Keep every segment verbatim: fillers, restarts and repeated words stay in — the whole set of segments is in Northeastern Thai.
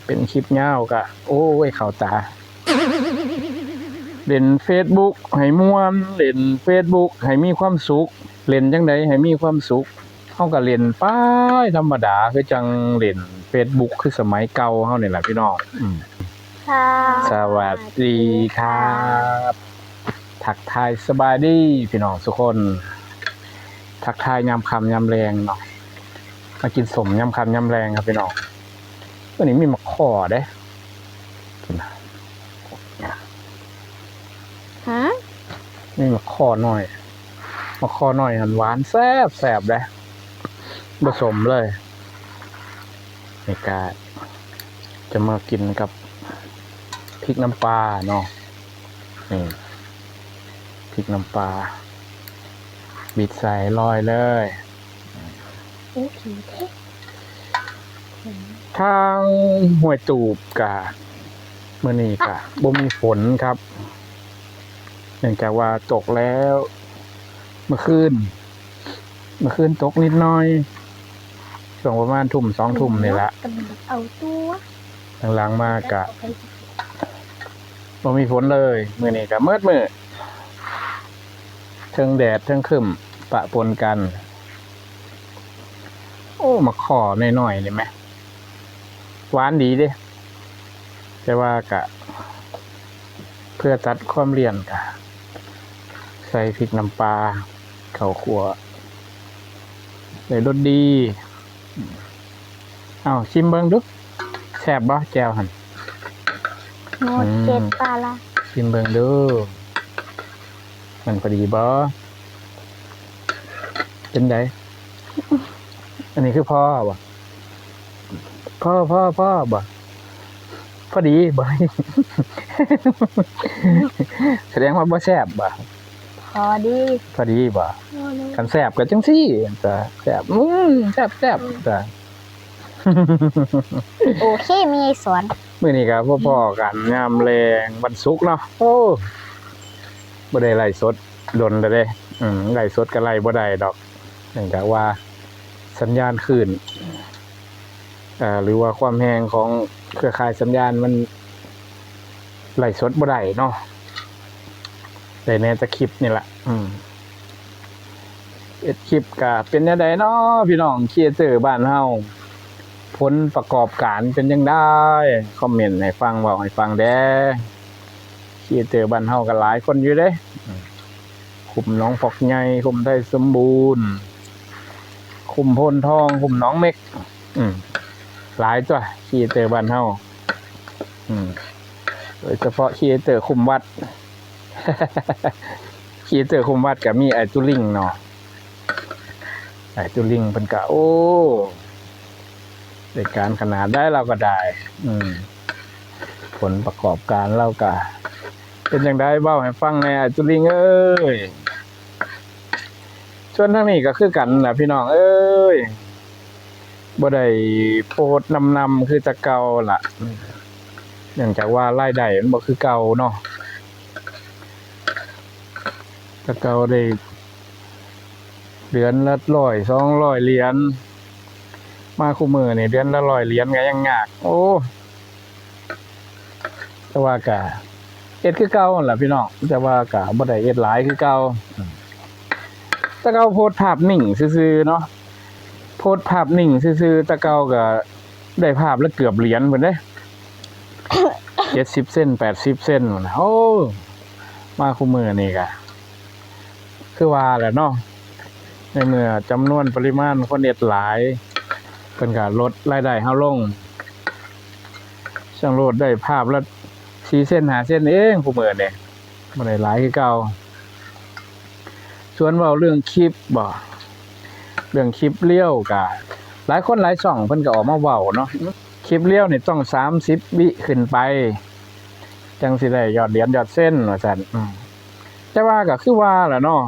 เป็นคลิปยาวกะ โอ้ย เข้าตา เล่น Facebook ให้ม่วน เล่น Facebook ให้มีความสุข เล่นจั่งใดให้มีความสุข เฮาก็เล่นไปธรรมดา คือจั่งเล่น Facebook คือสมัยเก่าเฮานี่แหละพี่น้อง อืม ค่ะ สวัสดีครับ ทักทายสบายดีพี่น้องทุกคน ทักทายยามค่ำยามแลงเนาะ มากินส้มยามค่ำยามแลงครับพี่น้อง มื้อนี้มีหมากข้อเด้ ฮะ มีหมากข้อน้อย หมากข้อน้อยหั่นหวานแซ่บแซ่บเด้ บ่ส้มเลย นี่ก็จะมากินกับพริกน้ำปลาเนาะ นี่ พริกน้ำปลา บิดใส่ลอยเลย โอเคเท่ ทางห้วยตูบกะ มื้อนี้กะบ่มีฝนครับ เนื่องจากว่าตกแล้ว เมื่อคืน เมื่อคืนตกนิดหน่อย ช่วงประมาณทุ่ม สองทุ่มนี่ละ กำลังเอาตัว หลังๆมากะ บ่มีฝนเลย มื้อนี้กะมืดมื้อ เทิงแดดเทิงครึ้มปะปนกัน โอ้ หมากข้อน้อยๆนี่แหม หวานดีเด้ แต่ว่ากะ เพื่อตัดความเลี่ยนกะ ใส่พริกน้ำปลา ข้าวคั่ว ได้รสดี เอ้า ชิมเบิ่งดู แซ่บบ่แจ่วหั่น หมด อืม เจ็ดปลาละ ชิมเบิ่งดู มันพอดีบ่ เป็นได อันนี้คือพ่อบ่ พ่อ พ่อ พ่อบ่ พอดีบ่ แสดงว่าบ่แซ่บบ่ พอดี พอดีบ่ พอดี คันแซ่บก็จั่งซี่ จ้ะ แซ่บ อืม แซ่บ แซ่บ จ้ะ โอเค มีไอ้สอน มื้อนี้ก็พบพ้อกันยามแลงวันศุกร์เนาะ โอ้ บ่ได้ไลฟ์สดดนแล้วเด้ อืม ไลฟ์สดก็ไลฟ์บ่ได้ดอก เนื่องจากว่าสัญญาณคลื่น เอ่อ หรือว่าความแรงของเครือข่ายสัญญาณมันไลฟ์สดบ่ได้เนาะ ได้แน่แต่คลิปนี่แหละ อืม เฮ็ดคลิปก็เป็นแนวใดน้อพี่น้อง ครีเอเตอร์บ้านเฮา ผลประกอบการเป็นจั่งใด คอมเมนต์ให้ฟัง เว้าให้ฟังแด่ ครีเอเตอร์บ้านเฮาก็หลายคนอยู่เด้ อืม คุ้มหนองพอกใหญ่ คุ้มไทยสมบูรณ์ คุ้มโพนทอง คุ้มหนองเม็ก อืม หลายตัว ครีเอเตอร์บ้านเฮา อืม โดยเฉพาะครีเอเตอร์คุ้มวัด ครีเอเตอร์คุ้มวัดก็มีอ้ายตุลิงเนาะ อ้ายตุลิงเพิ่นก็ โอ้ ได้การขนาดได้ เราก็ได้ อืม ผลประกอบการเราก็ เป็นจั่งใด เว้าให้ฟังแหน่ อ้ายตุลิงเอ้ย ส่วนทางนี้ก็คือกันล่ะพี่น้องเอ้ย บ่ได้โพสต์นำๆคือแต่เก่าล่ะ เนื่องจากว่ารายได้มันบ่คือเก่าเนาะ แต่เก่าได้เดือนละร้อย สองร้อยเหรียญ มาคุมื้อนี่เดือนละร้อยเหรียญก็ยังยาก โอ้ แต่ว่าก็เฮ็ดคือเก่าหั่นล่ะพี่น้อง แต่ว่าก็บ่ได้เฮ็ดหลายคือเก่า แต่เก่าโพสต์ภาพนิ่งซื่อๆเนาะ โพสต์ภาพนิ่งซื่อๆ แต่เก่าก็ได้ภาพละเกือบเหรียญพุ้นเด้ เจ็ดสิบเซน แปดสิบเซนพุ้นน่ะ โอ้ มาคุมื้อนี่ก็ คือว่าแหละเนาะ ในเมื่อจำนวนปริมาณคนเฮ็ดหลาย เพิ่นก็ลดรายได้เฮาลง ช่างโลดได้ภาพละสี่เซน ห้าเซนเองคุมื้อนี่ บ่ได้หลายคือเก่า ส่วนเว้าเรื่องคลิปบ่ เรื่องคลิปเรียวก็ หลายคนหลายช่องเพิ่นก็ออกมาเว้าเนาะ คลิปเรียวนี่ต้องสามสิบวิขึ้นไป จั่งสิได้ยอดเหรียญยอดเซนว่าซั่น อืม แต่ว่าก็คือว่าล่ะเนาะ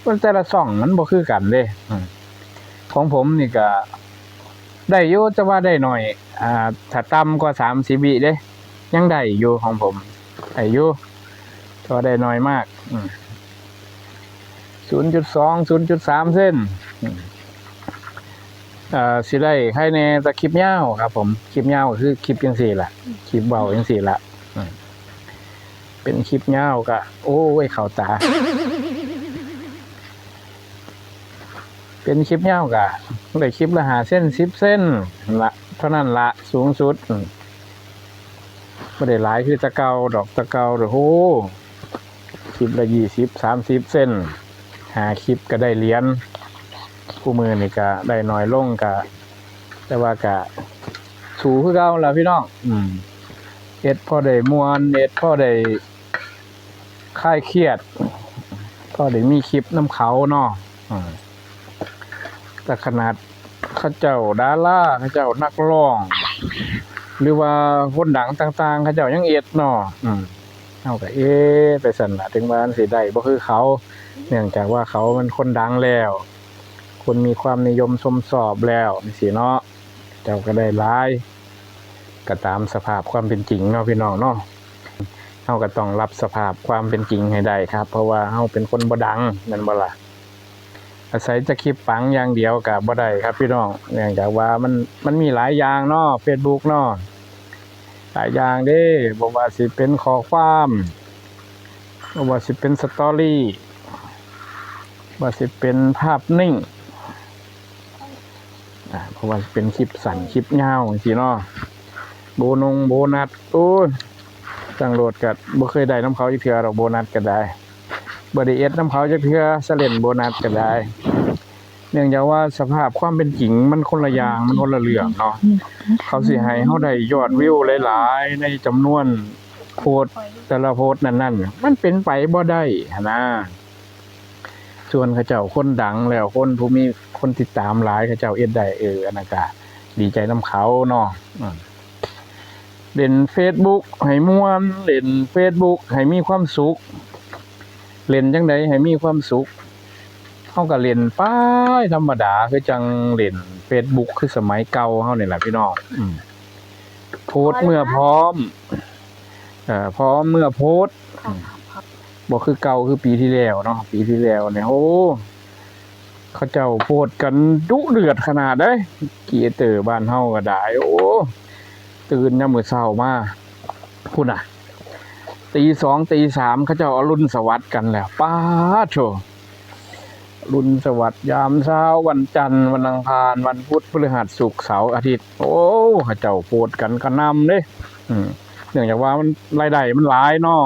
มันแต่ละช่องมันบ่คือกันเด้ อืม ของผมนี่ก็ได้อยู่ แต่ว่าได้น้อย อ่า ถ้าต่ำกว่าสามสิบวิเด้ ยังได้อยู่ของผม ได้อยู่ แต่ว่าได้น้อยมาก อืม ศูนย์จุดสอง ศูนย์จุดสามเซน อืม เอ่อ สิได้ใครแน่แต่คลิปยาวครับผม คลิปยาวก็คือคลิปจั่งซี้ล่ะ คลิปเว้าจั่งซี้ล่ะ อืม เป็นคลิปยาวก็ โอ้ย เข้าตา เป็นคลิปยาวก็ได้คลิปละห้าเซน สิบเซนละ เท่านั้นละ สูงสุด อืม บ่ได้หลายคือแต่เก่าดอก แต่เก่าเด้อ โห คลิปละยี่สิบ สามสิบเซน ห้าคลิปก็ได้เหรียญ คู่มื้อนี่ก็ได้น้อยลงก็ แต่ว่าก็สู้คือเก่าล่ะพี่น้อง อืม เฮ็ดพอได้ม่วน เฮ็ดพอได้คลายเครียด พอได้มีคลิปนำเขาเนาะ อืม แต่ขนาดเขาเจ้าดารา เขาเจ้านักร้อง หรือว่าคนดังต่างๆ เขาเจ้ายังเฮ็ดเนาะ อืม เฮาก็ เอ๊ะ ไปซั่นล่ะ ถึงว่ามันสิได้บ่คือเขา เนื่องจากว่าเขามันคนดังแล้ว คนมีความนิยมชมชอบแล้วจั่งซี้เนาะ เจ้าก็ได้หลาย ก็ตามสภาพความเป็นจริงเนาะพี่น้องเนาะ เฮาก็ต้องรับสภาพความเป็นจริงให้ได้ครับ เพราะว่าเฮาเป็นคนบ่ดัง แม่นบ่ล่ะ อาศัยแต่คลิปปังอย่างเดียวก็บ่ได้ครับพี่น้อง เนื่องจากว่ามัน มันมีหลายอย่างเนาะ Facebook เนาะ หลายอย่างเด้ บ่ว่าสิเป็นข้อความ บ่ว่าสิเป็นสตอรี่ บ่ว่าสิเป็นภาพนิ่ง อ่า บ่ว่าสิเป็นคลิปสั้น คลิปยาวจั่งซี้เนาะ โบนงโบนัส โอ้ย ช่างโลดก็บ่เคยได้นำเขาจักเทื่อดอก โบนัสก็ได้ บ่ได้เฮ็ดนำเขาจักเทื่อ สะเล่นโบนัสก็ได้ เนื่องจากว่าสภาพความเป็นจริงมันคนละอย่าง มันคนละเรื่องเนาะ เขาสิให้เฮาได้ยอดวิวหลายๆ ในจำนวนโพสต์แต่ละโพสต์นั้นๆ มันเป็นไปบ่ได้หั้นนะ ส่วนเขาเจ้าคนดังแล้ว คนผู้มีคนติดตามหลาย เขาเจ้าเฮ็ดได้ เออ อันนั้นก็ดีใจนำเขาเนาะ อืม เล่น Facebook ให้ม่วน เล่น Facebook ให้มีความสุข เล่นจั่งใดให้มีความสุข เฮาก็เล่นไปธรรมดา คือจั่งเล่น Facebook คือสมัยเก่าเฮานี่ล่ะพี่น้อง อืม โพสต์เมื่อพร้อม เอ่อ พร้อมเมื่อโพสต์ อืม บ่คือเก่า คือปีที่แล้วเนาะ ปีที่แล้วเนี่ย โอ้ เขาเจ้าโพสต์กันดุเดือดขนาดเด้ ครีเอเตอร์บ้านเฮาก็ได้ โอ้ ตื่นยามมื้อเช้ามา พุ้นน่ะ ตีสอง ตีสาม เขาเจ้าอรุณสวัสดิ์กันแล้ว ป๊าดโธ่ อรุณสวัสดิ์ยามเช้า วันจันทร์ วันอังคาร วันพุธ พฤหัส ศุกร์ เสาร์ อาทิตย์ โอ้ เขาเจ้าโพสต์กันกระหน่ำเด้ อืม เนื่องจากว่ามันรายได้มันหลายเนาะ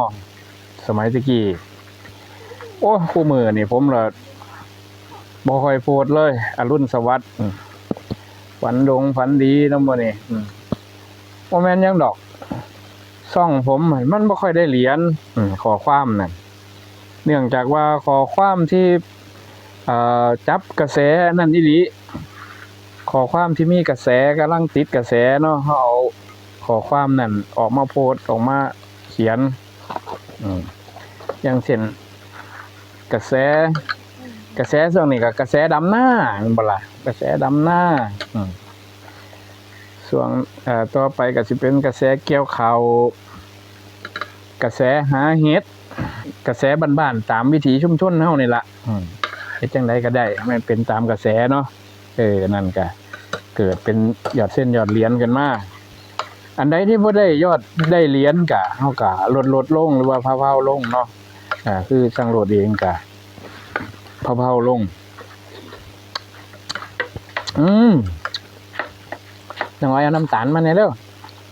สมัยตะกี้ โอ้ คู่มื้อนี่ผมละบ่ค่อยโพสต์เลย อรุณสวัสดิ์ อืม ฝันดงฝันดีนำมื้อนี้ อืม บ่แม่นหยังดอก ช่องผมมันบ่ค่อยได้เหรียญ อืม ข้อความนั่น เนื่องจากว่าข้อความที่ เอ่อ จับกระแสนั่นอีหลี ข้อความที่มีกระแส กำลังติดกระแสเนาะ เฮาเอาข้อความนั่นออกมาโพสต์ ออกมาเขียน อืม อย่างเช่น กระแส กระแสช่วงนี้ก็กระแสดำนา แม่นบ่ล่ะ กระแสดำนา อืม ช่วง เอ่อ ต่อไปก็สิเป็นกระแสเกี่ยวข้าว กระแสหาเห็ด กระแสบ้านๆ ตามวิถีชุมชนเฮานี่ล่ะ อืม เฮ็ดจั่งใดก็ได้ให้มันเป็นตามกระแสเนาะ เออ นั่นก็เกิดเป็นยอดเซนยอดเหรียญขึ้นมา อันใดที่บ่ได้ยอดได้เหรียญก็ เฮาก็ลดๆ ลง หรือว่าเผาๆ ลงเนาะ อ่า คือช่างโลดเองก็เผาๆ ลง อืม น้องอ้อยเอาน้ำตาลมาแหน่เด้อ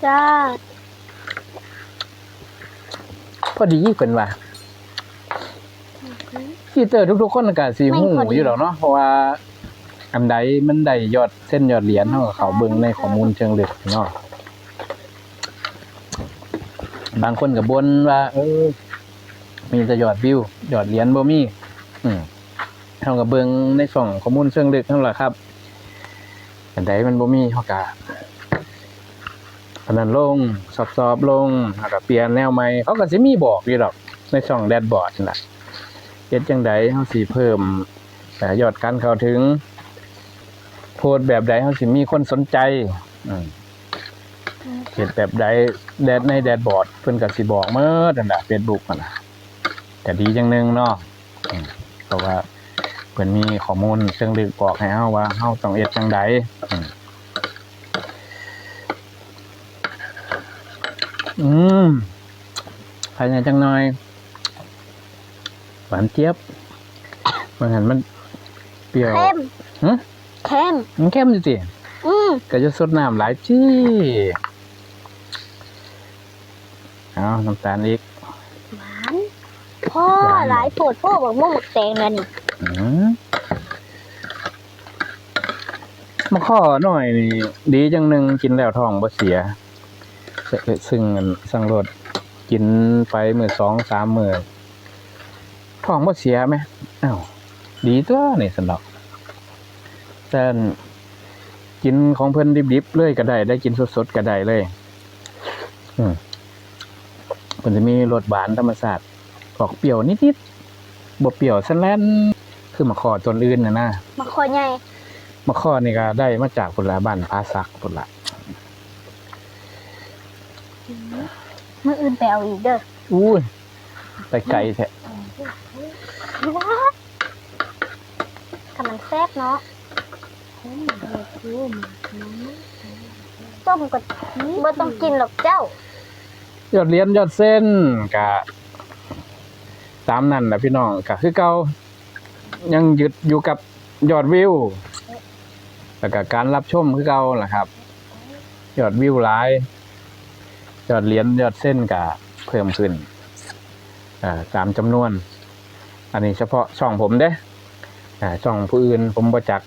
จ้า พอดีเพิ่นว่า ครีเอเตอร์ทุกๆ คนก็สิฮู้อยู่ดอกเนาะ เพราะว่าอันใดมันได้ยอดเซนยอดเหรียญ เฮาก็เข้าเบิ่งในข้อมูลเชิงลึกเนาะ บางคนก็บ่นว่า เออ มีแต่ยอดวิว ยอดเหรียญบ่มี อืม เฮาก็เบิ่งในช่องข้อมูลเชิงลึกนั่นล่ะครับ อันใดมันบ่มี เฮาก็อันนั้นลง ซอบๆ ลง เฮาก็เปลี่ยนแนวใหม่ เขาก็สิมีบอกอยู่ดอก ในช่องแดชบอร์ดนั่นล่ะ เฮ็ดจั่งใดเฮาสิเพิ่ม เอ่อ ยอดการเข้าถึง โพสต์แบบใดเฮาสิมีคนสนใจ อืม เฮ็ดแบบใด แดช ในแดชบอร์ด เพิ่นก็สิบอกหมดนั่นล่ะ Facebook นั่นน่ะ ก็ดีจั่งหนึ่งเนาะ อืม เพราะว่า เพิ่นมีข้อมูลเชิงลึกบอกให้เฮาว่าเฮาต้องเฮ็ดจั่งใด อืม อืม ภายในจังหน่อย หวานเจี๊ยบ มันหันมันเปรี้ยว เค็ม หึ เค็ม มันเค็มอยู่ติ อืม ก็จะซดน้ำหลายจิ เอาน้ำตาลอีก หวาน พ่อ หวาน หลายโพด พ่อ บักม่วงบักแตงนั่นนี่ อืม มะข้อน้อยนี่ ดีจั่งหนึ่ง กินแล้วท้องบ่เสีย ซึ่ง ซึ่ง สั่งโลด กินไปมื้อสองสามมื้อ ท้องบ่เสียแหม อ้าว ดีตั๊วนี่ ซั่นดอก แต่กินของเพิ่นดิบๆเลยก็ได้ ได้กินสดๆก็ได้เลย อืม เพิ่นจะมีรสหวานธรรมชาติ ออกเปรี้ยวนิดๆ บ่เปรี้ยวสะแล่น คือมะข้อต้นอื่นน่ะนะ มะข้อใหญ่ มะข้อนี่ก็ได้มาจากพุ้นล่ะ บ้านผาสักพุ้นล่ะ มื้ออื่นไปเอาอีกเด้อ อุ้ย ไปไกลแท้ กำลังแซ่บเนาะ ต้มก็บ่ต้องกินหรอกเจ้า ยอดเหรียญยอดเส้นก็ตามนั้นแหละพี่น้อง ก็คือเก่า ยังยึดอยู่กับยอดวิว แล้วก็การรับชมคือเก่าล่ะครับ ยอดวิวหลาย ยอดเหรียญยอดเส้นก็เพิ่มขึ้น อ่า ตามจำนวน อันนี้เฉพาะช่องผมเด้ อ่า ช่องผู้อื่นผมบ่จัก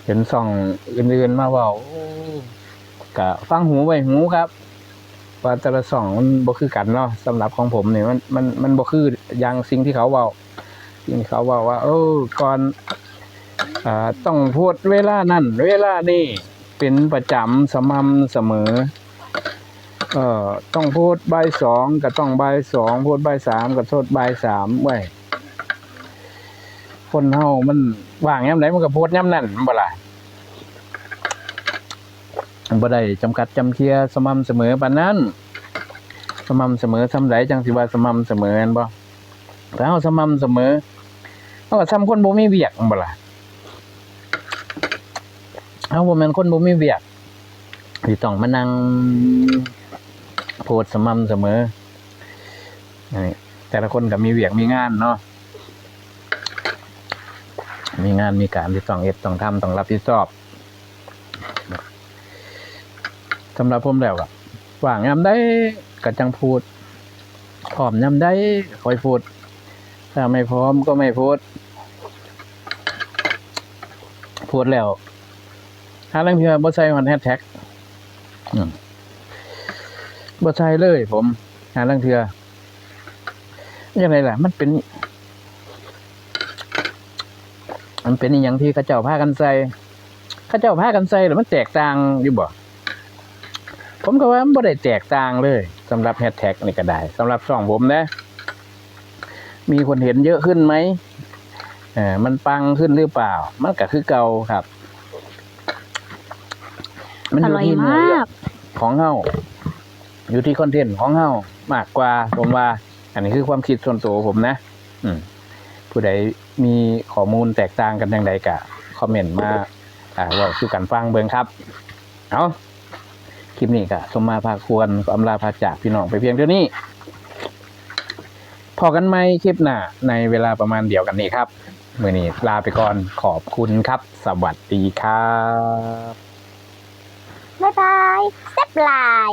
เห็นช่องอื่นๆมาเว้า โอ้ ก็ฟังหูไว้หูครับ ว่าแต่ละช่องมันบ่คือกันเนาะ สำหรับของผมนี่มัน มัน มันบ่คืออย่างสิ่งที่เขาเว้า สิ่งที่เขาเว้าว่า เออ ก่อน อ่า ต้องโพสต์เวลานั้น เวลานี้ เป็นประจำ สม่ำเสมอ เอ่อ ต้องโพสต์บ่ายสองก็ต้องบ่ายสอง โพสต์บ่ายสามก็โพสต์บ่ายสาม เว้ย คนเฮามันว่างยามใดมันก็โพสต์ยามนั้น แม่นบ่ล่ะ บ่ได้จำกัดจำเคีย สม่ำเสมอปานนั้น สม่ำเสมอส่ำใดจั่งสิว่าสม่ำเสมอ แม่นบ่ ถ้าเฮาสม่ำเสมอ เฮาก็ส่ำคนบ่มีเวียก แม่นบ่ล่ะ เฮาบ่แม่นคนบ่มีเวียก ที่ต้องมานั่งโพสต์สม่ำเสมอ อันนี้ แต่ละคนก็มีเวียกมีงานเนาะ มีงานมีการที่ต้องเฮ็ด ต้องทำ ต้องรับผิดชอบ สำหรับผมแล้วก็ ว่างยามใดก็จั่งโพสต์ พร้อมยามใดค่อยโพสต์ ถ้าไม่พร้อมก็ไม่โพสต์ โพสต์แล้ว หาลางเทื่อบ่ใส่ฮอดแฮชแท็ก อืม บ่ใส่เลยผม หาลางเทื่อ จั่งใดล่ะ มันเป็น มันเป็นอิหยังที่เขาเจ้าพากันใส่ เขาเจ้าพากันใส่แล้วมันแตกต่างอยู่บ่ ผมก็ว่ามันบ่ได้แตกต่างเลย สำหรับแฮชแท็กนี่ก็ได้ สำหรับช่องผมนะ มีคนเห็นเยอะขึ้นไหม เอ่อ มันปังขึ้นหรือเปล่า มันก็คือเก่าครับ มันอยู่ที่ อร่อยมาก เนื้อเรื่องของเฮา อยู่ที่คอนเทนต์ของเฮามากกว่า ผมว่า อันนี้คือความคิดส่วนตัวผมนะ อืม ผู้ใดมีข้อมูลแตกต่างกันจั่งใดก็คอมเมนต์มา อ่า เว้าสู่กันฟังเบิ่งครับ เอา คลิปนี้ก็สมมาพาควร ขออำลาพาจากพี่น้องไปเพียงเท่านี้ พ้อกันใหม่คลิปหน้าในเวลาประมาณเดียวกันนี้ครับ มื้อนี้ลาไปก่อน ขอบคุณครับ สวัสดีครับ บ๊ายบาย แซ่บหลาย